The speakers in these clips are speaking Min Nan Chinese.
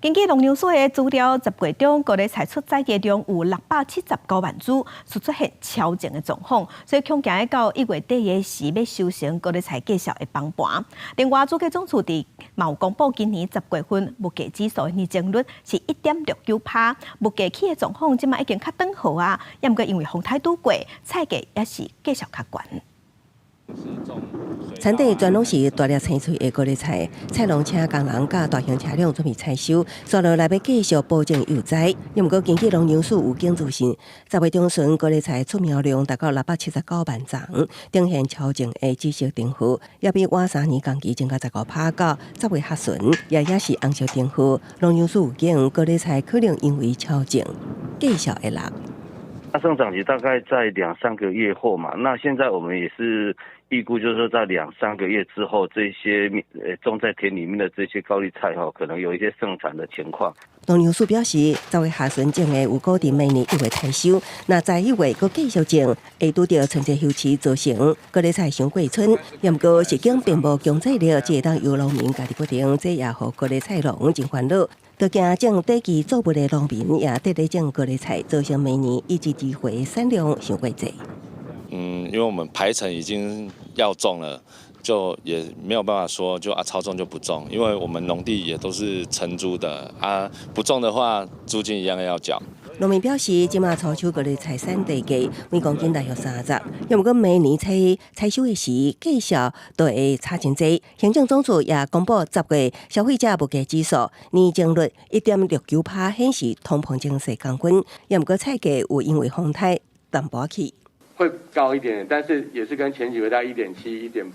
根據農糧署的資料，10月中高麗菜出栽的量有679萬株，是出現超種的狀況，所以恐驚到1月底的時欲收成高麗菜繼續會崩盤。另外，主計總處佇嘛有公布今年10月份物價指數的年增率是1.69趴，物價起的狀況這馬已經較轉好啊，猶毋過因為風颱拄過，菜價也是繼續較懸。產地全攏是大粒青翠的高麗菜，菜農請工人佮大型車輛準備採收，紲落來欲繼續補種幼栽。猶毋過根據農糧署預警資訊，10月中旬高麗菜出苗量達到679萬叢，呈現超前的紫色燈號，也比倚3年同期增加15趴到10月下旬，也是紅色燈號。農糧署預警高麗菜可能因為超種繼續會落。那生長期大概在兩三個月後嘛，那現在我們也是預估，就是說在兩三個月之後，這些種在田裡面的這些高麗菜哈，可能有一些盛產的情況。農糧署表示，10月下旬種的有固定明年1月採收，若在1月閣繼續種，會拄著春節休市造成高麗菜傷過春。毋過實境並無強制力，只會當由農民家己決定，這也予高麗菜農真煩惱。都驚種短期作物的農民也綴咧種高麗菜，造成明年一季機會產量傷過濟。嗯，因為我們排程已經要種了，就也沒有辦法說就啊超種就不種，因為我們農地也都是承租的啊，不種的話租金一樣要繳。農民表示，這馬初秋高麗菜產地價每公斤大約30，猶毋過明年採收的時，價數都會差真濟。行政總處也公布10月消費者物價指數年增率1.69趴，顯示通膨情勢降溫。猶毋過菜價有因為風颱淡薄起。會高一點，但是也是跟前幾個月大概1.7、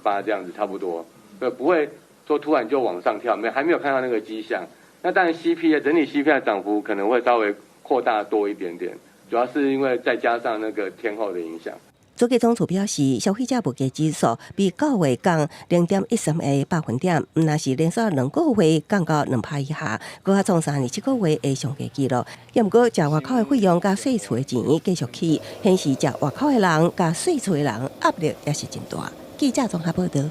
1.8這樣子差不多，對，不會說突然就往上跳，沒還沒有看到那個跡象。那當然 CPI 整體 CPI 漲幅可能會稍微擴大多一點點，主要是因為再加上那個天候的影響。主計總處表示，消費者物價指數比9月降0.13個百分點，毋但是連續2個月降到2趴以下，閣較創3年7個月的上低紀錄。猶毋過，食外口的費用佮稅厝的錢繼續起，顯示食外口的人佮稅厝的人壓力也是真大。記者綜合報道。